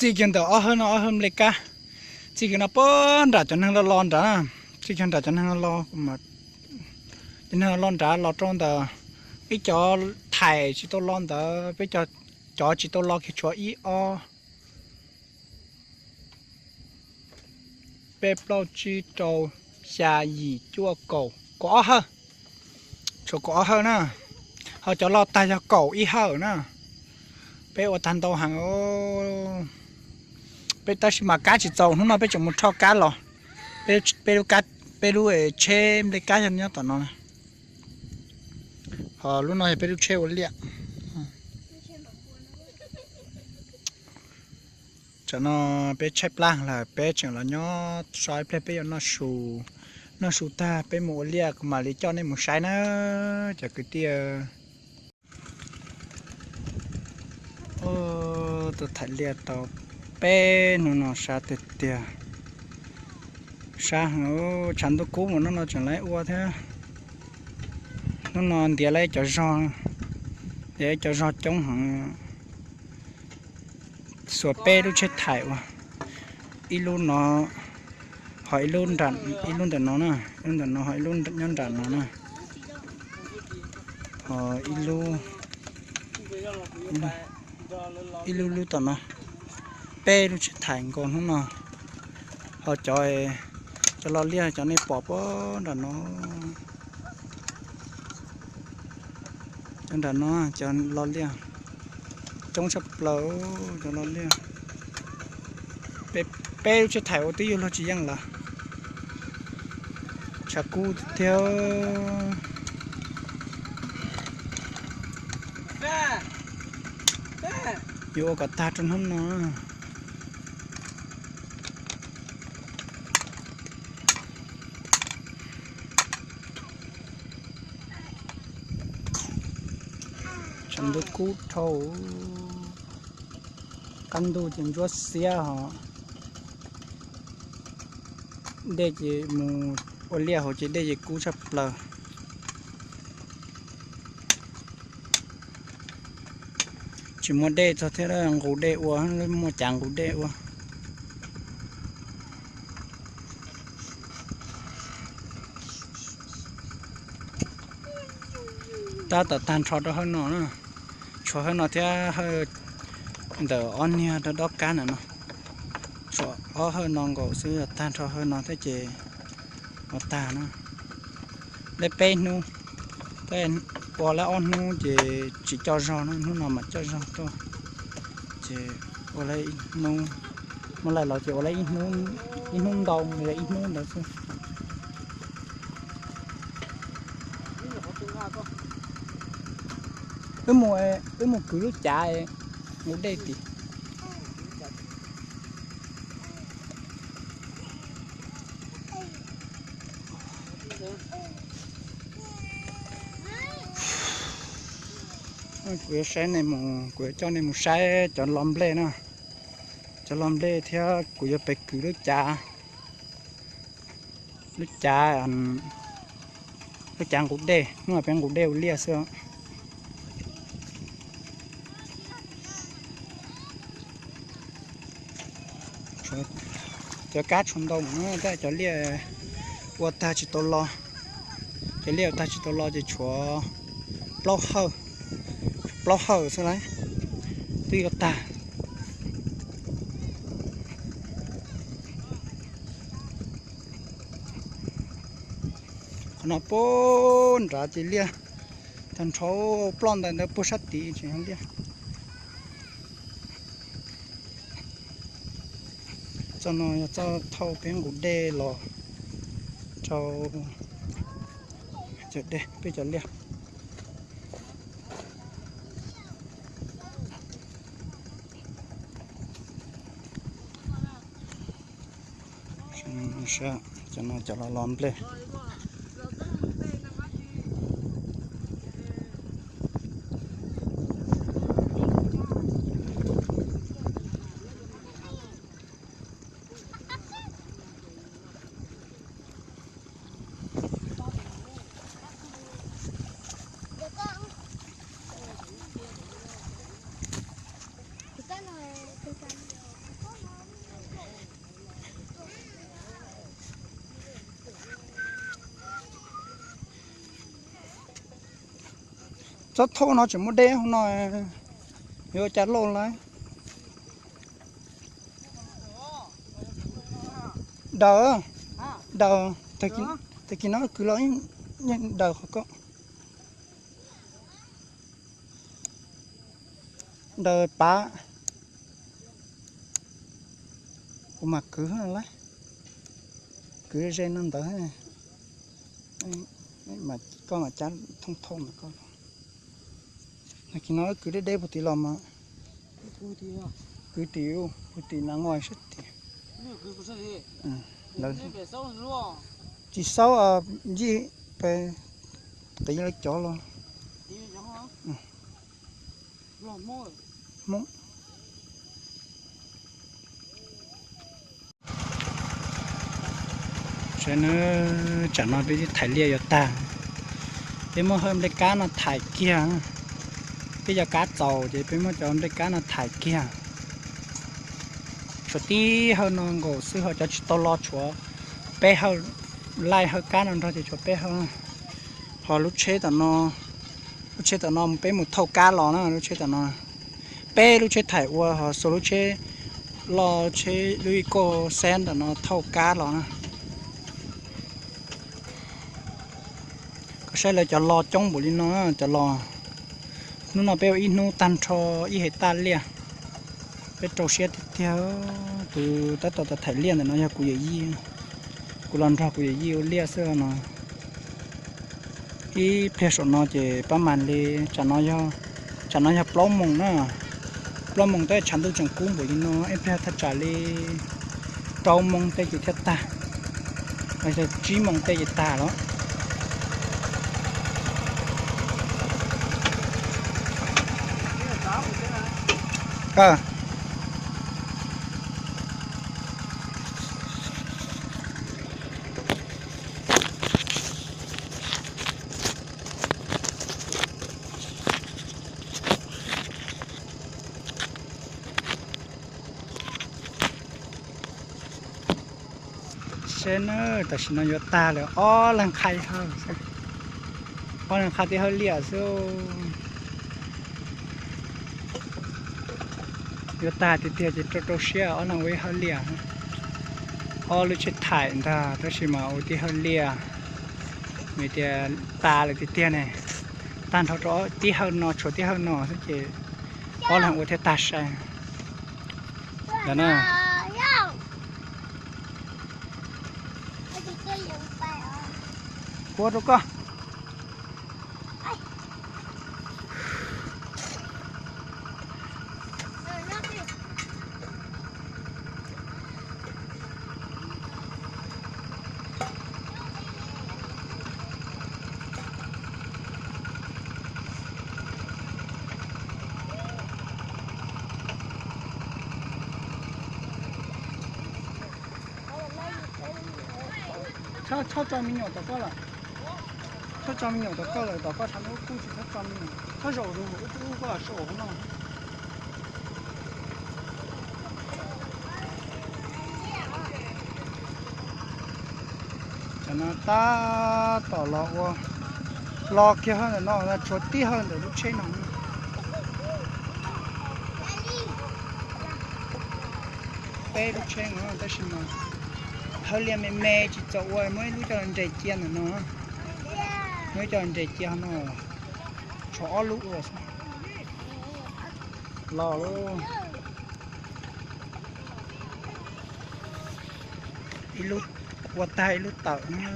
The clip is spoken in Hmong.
Txij kiag ntawm ob hawb no, ob hawb nplej kab, txij kiag no puag nram cov neeg loj loj nrad, txij kiag nram cov neeg loj loj, cov neeg loj loj nrad los rau ntawm ib cov thaim tsis tau los ntawd, peb cov tsis tau los kiag tshuav ib ob peb plaub tsib rau xya yim cuaj kaum, kaum ob hawb, tshuav kaum ob hawb na, ho cov loj tag yog kaum ib hawb na. Peb ua tag ntau heev, peb tab sis mas kab tsis txaus, hnub no peb tseem mus rho kab los. Peb lub tsheb nplej kab yog nyob tom no, ho lub no yog peb lub tsheb ua liaj. Tsam no peb tshaib plab lawm, peb tseem los nyob so ib pliag peb yuav noj su, noj su tag peb mus ua liaj kuv mam li coj nej mus saib na cov kwv tij. Tuaj thaij liaj tau peb hnub no sab tiag tiag, sab heev, tshav ntuj kub mus hnub no tseem lawv ua thiab. Hnub no ntiav lawv cov zog, ntiav cov zog coob heev. Xuas peb lub tsheb thaim ua, ib lub no, ho ib lub, ib lub ntawm no na, ib lub ntawm no ho ib lub nyob nram no na, ho ib lub, ib lub lub tom no, peb lub tsheb thaim nkaus hnub no. Ho cov, cov loj liaj cov nej pom puag nram no, cov nram no cov loj liaj coob tshaj plaws, cov loj liaj. Peb lub tsheb thaim ua twb yuav luag tsis yeej lawm, tshav kub tiag. Yuav ua kom tag rau hnub no. Tshav ntuj kub dhau, qab ntuj ces ntsuab xiab ho, dej ces mus ua liaj hauv ces dej ces kub tshaj plaws. Tsis muaj dej txog thiab, nqus dej ua, muaj cas nqus dej ua. Tab tom tag nrho rau hawb no na, tshuav hawb no thiab hawb ntawm ob niag dob kab ntawm no, tshuav ob hawb no nkaus xwb, tag nrho hawb no thiab ces ua tag na. Lawv peb hnub, ua lawv ob hnub ces tsis coj zog na, hnub no mam coj zog tuaj. Ces ua lawv ib hnub, muab laij los ces ua lawv ib hnub ntau, ib hnub ntawd xwb. Wb mus, wb mus kwv lub cav mus dej tim. Kuv yuav saib nej mus, kuv yuav coj nej mus saib cov los nplej na, cov los nplej thiab kuv yuav pem kwv lub cav, lub cav, lub cav nqus dej, hnub no peb nqus dej ua liaj xwb. Cov kab tshuav ntau, cov liaj ua tag tsis tau los, cov liaj ua tag tsis tau los ces tshuav plaub hawb, plaub hawb xwb las, twb yuav tag. Qhov no puag nrad ces liaj tag nrho, ploj ntais ntawd puag sab tid tseem yog liaj. Txoj no yog txoj thauj peb nqus dej los rau cov dej peb cov liaj. Cov no cov los los nplej. Txob thauj no tseem muaj deb hauv no, yuav ua cas loj lawm. Daws, daws, tag kis no kwv los yeej daws qhov ko. Daws pav, kuv mam kwv lawm, kwv ze no ntawd, koj mam cab thooj thauj ntawm koj. Tag kis no kwv deb deb puag tim los mas, kwv tim, puag tim na, nqos sab tim. Tsis xaub, ntsij pes qiv lawv cov los. Saib nawb, tsam no peb thaiv liaj yuav tag, peb muab hawm nplej kab no thaiv kiag. Peb cov kab txaus ces peb muab cov nplej kab no thaiv kiag. Tshuav tib hawm no nkaus xwb, ho cov tsis tau los tshuav peb hawm, laij hawm kab no nrog ces tshuav peb hawm. Ho lub tsheb tom no, lub tsheb tom no peb mus thauj kab los na, lub tsheb tom no. Peb lub tsheb thaiv ua, ho xuas lub tsheb loj, tsheb lub ib kauj xab tom no thauj kab los na. Koj saib lawv cov los coob npaum li no, cov los. Hnub no peb ua ib hnub tag nrho ib hem taj liaj. Peb rau siab tiag tiag. Tus tab tom thaij liaj ntawm no yog kuv yawm yij, kuv los nrog kuv yawm yij ua liaj xwb no. Ib pliag saum no ces pab mam li, tsam no yog plaub moos na, plaub moos tab tshav ntuj tseem kub npaum li no, ib pliag thaj tsam li rau moos tej ces thiaj tag, los yog tsib moos tej ces tag lawm. Seb nawb, tam sim no yuav tag lawm, ob leeg qha ib hawm, ob leeg qha tib hawm liaj xwb. Yuav tag tiag tiag ces rau rau siab ob leeg ua ib hawm liaj. Ob lub tsheb thaim ntag tab sis mas ua tib hawm liaj, vim tias tas lawm tiag tiag ne. Tag nrho rau tib hawm no, tshuav tib hawm no xwb ces ob leeg ua thiaj tag sai ntawd na. Ua rau koj. Txhob tso me nyuam tom koj lawm. Txhob tso me nyuam tom koj lawm, tom koj tshav ntuj kub tsis txhob tso me nyuam, txhob zaum zus ub tub ub koj los saum hauv no. Tam no tab tom los ua, los kiag hawm ntawm no, tshuav tib hawm ntawm lub tsheb no. Peb lub tsheb no tab sis mas hawm liaj me me tsis txaus ua, muab ib lub coj los nres cia ntawm no. Muab ib coj los nres cia no, tshuav ob lub ua xwb. Los lauj. Ib lub ua tag ib lub tawm na.